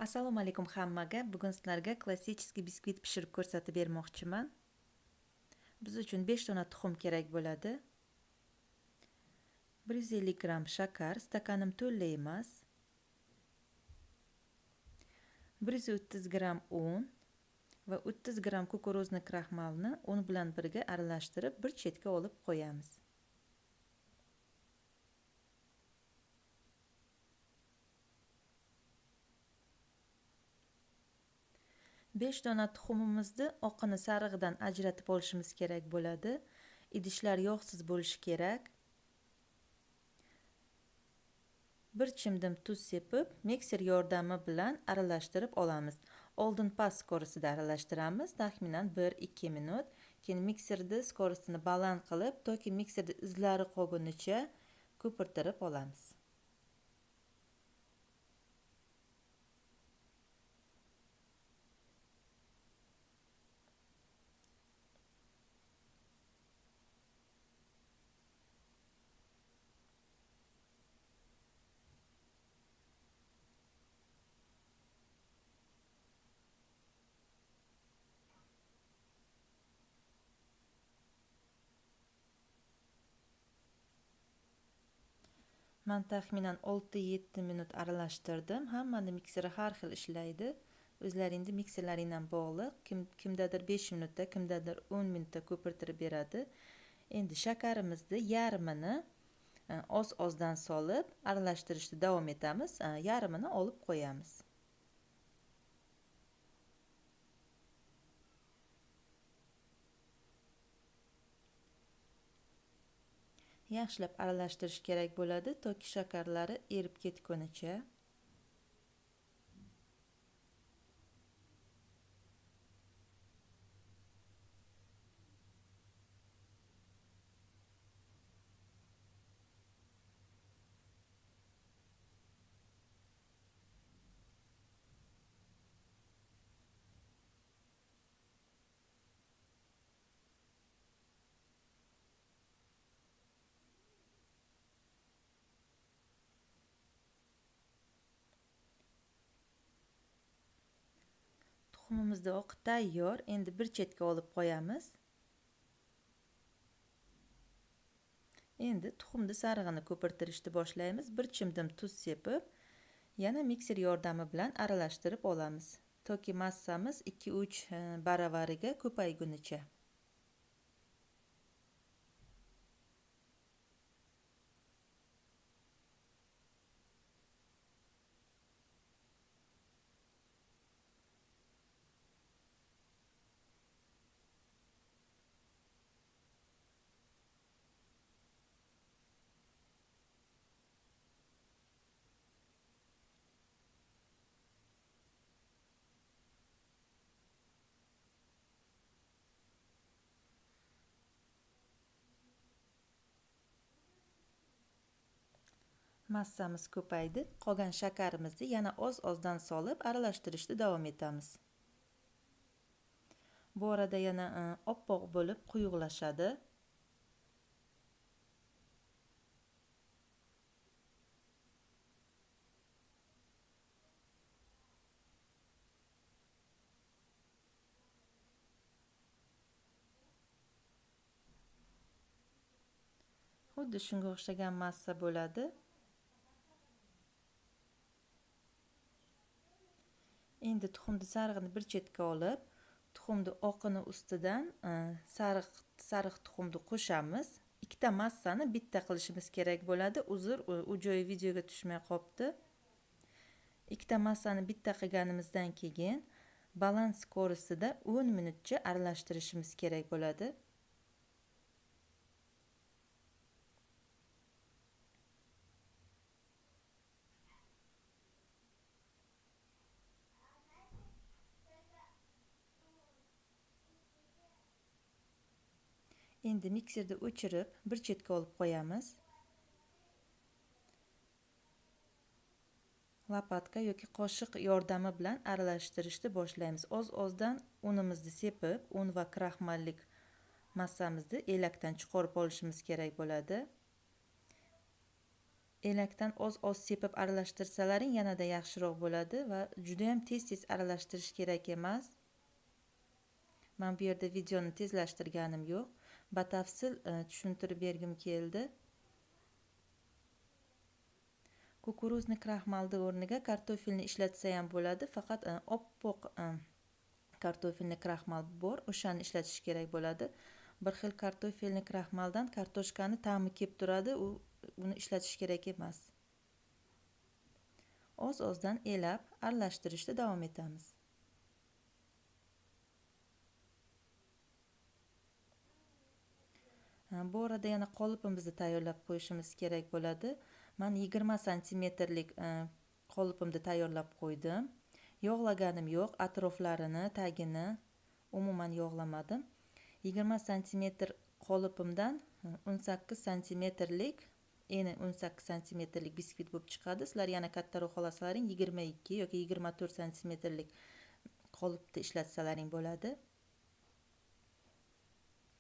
Assalomu alaykum hammaga. Bugun sizlarga klassik biskvit pishirib ko'rsatib bermoqchiman. Biz uchun 5 dona tuxum kerak bo'ladi. 150 gramm shakar, stakanim to'la emas. 130 gramm un va 30 gramm kukuruzni kraxmalni un bilan birga aralashtirib bir chetga olib qo'yamiz. Besh dona tuxumimizni oqini sarig'idan ajratib olishimiz kerak bo'ladi. Idishlar yog'siz bo'lishi kerak. Bir chimdim tuz sepib, mikser yordami bilan aralashtirib olamiz. Oldin past skorosida aralashtiramiz, taxminan 1-2 minut. Keyin mikserda skorosini baland qilib, toki mikserda izlari qolgunicha ko'pirtirib olamiz. Man taxminan 6-7 minut aralashtirdim. Hammani mikseri har xil ishlaydi. O'zlaringni mikserlaringdan bog'liq. Kimdadir 5 minutda, kimdadir 10 minutda ko'pirtirib beradi. Endi shakarimizni yarmini oz-ozdan solib aralashtirishni davom etamiz. Yarmini olib qo'yamiz. Yaxshilab aralashtirish kerak bo'ladi, toki shakarlari erib ketgunicha. Tuxumimizni oqi tayyor. Endi bir chetga olib qo'yamiz. Endi tuxumni sarig'ini ko'pirtirishni boshlaymiz. Bir chimdim tuz sepib, yana mikser yordami bilan aralashtirib olamiz. Toki massamiz 2-3 baravariga ko'paygunicha. Massamiz ko'paydi. Qolgan shakarimizni yana oz-ozdan solib aralashtirishni davom etamiz. Bu orada yana oppoq bo'lib quyuqlashadi. Xuddi shunga o'xshagan massa bo'ladi. Endi tuxumni sarig'ini bir chetga olib, tuxumni oqini ustidan sariq tuxumni qo'shamiz. Ikkita massani bitta qilishimiz kerak bo'ladi. Uzr, u joyi videoga tushmay qopti. Ikkita massani bitta qilganimizdan keyin baland skorosida 10 minutcha aralashtirishimiz kerak bo'ladi. Endi mikserni o'chirib, bir chetga olib qo'yamiz. Lopatka yoki qoshiq yordami bilan aralashtirishni boshlaymiz. Oz-ozdan unimizni sepib, un va kraxmallik massamizni elakdan chiqarib olishimiz kerak bo'ladi. Elakdan oz-oz sepib aralashtirsalaring yanada yaxshiroq bo'ladi va juda ham tez-tez aralashtirish kerak emas. Men bu yerda videoni tezlashtirganim yo'q. Batafsil tushuntirib bergim keldi. Kukuruzni kraxmalni o'rniga kartofelni ishlatsa ham bo'ladi, faqat oppoq kartofelni kraxmal bor, o'shani ishlatish kerak bo'ladi. Bir xil kartofelni kraxmaldan kartoshkani ta'mi kelib turadi, uni ishlatish kerak emas. Oz-ozdan elab aralashtirishda davom etamiz. Bu orada yana qolipimizni tayyorlab qo'yishimiz kerak bo'ladi. Men 20 santimetrlik qolipimni tayyorlab qo'ydim. Yog'laganim yo'q, atroflarini, tagini umuman yog'lamadim. 20 santimetr qolipimdan 18 santimetrlik, eni 18 santimetrlik biskvit bo'lib chiqadi. Sizlar yana kattaroq xohlasalaring 22 yoki 24 santimetrlik qolipni ishlatsalaring bo'ladi.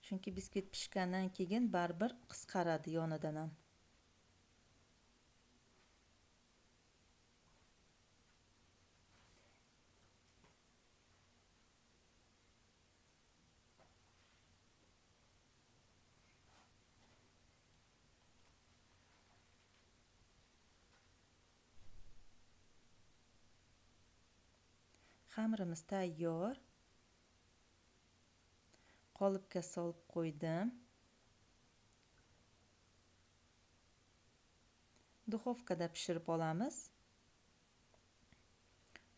Chunki biskvit pishgandan keyin baribir qisqaradi yonidan ham. Xamirimiz tayyor. Qolipga solib qo'ydim. Duxovkada pishirib olamiz.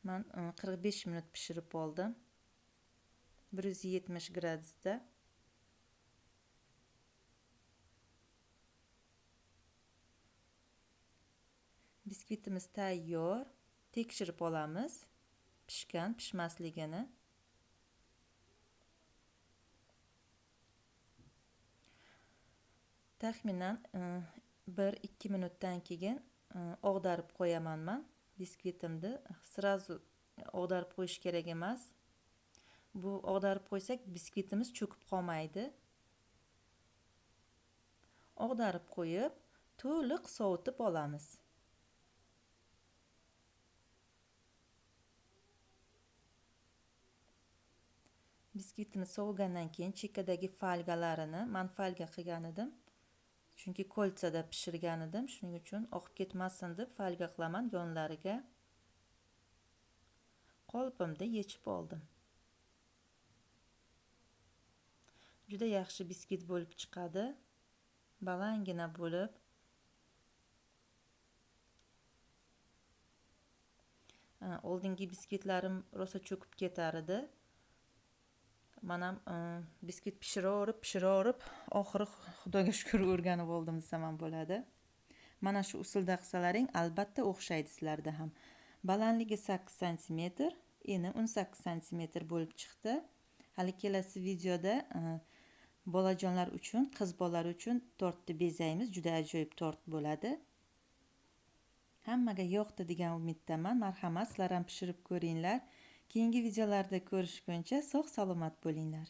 Men 45 minut pishirib oldim. 170 gradusda. Biskvitimiz tayyor. Tekshirib olamiz pishgan, pishmasligini. Taxminan 1-2 minutdan keyin og'darib qo'yaman men biskvitimni. Srazu og'darib qo'yish kerak emas. Bu og'darib qo'ysak biskvitimiz cho'kib qolmaydi. Og'darib qo'yib, to'liq sovutib olamiz. Biskvitimiz sovigandan keyin chekkadagi folgalarini men folga qilgan edim. Chunki koltsada pishirgan edim, shuning uchun oqib ketmasin deb folga qilaman yonlariga. Qolipimni yechib oldim. Juda yaxshi biskvit bo'lib chiqadi. Balangina bo'lib. Oldingi biskvitlarim rosa cho'kib ketar edi. Men ham biskvit pishiraverib, oxiri Xudoga shukr o'rganib oldim desam ham bo'ladi. Mana shu usulda qilsalaring albatta o'xshaydi sizlarda ham. Balandligi 8 santimetr, eni 18 santimetr bo'lib chiqdi. Hali kelasi videoda bolajonlar uchun, qiz bolalar uchun tortni bezaymiz. Juda ajoyib tort bo'ladi. Hammaga yoqdi degan umiddaman. Marhamat, sizlar ham pishirib ko'ringlar. Keyingi videolarda ko'rishguncha sog' salomat bo'linglar.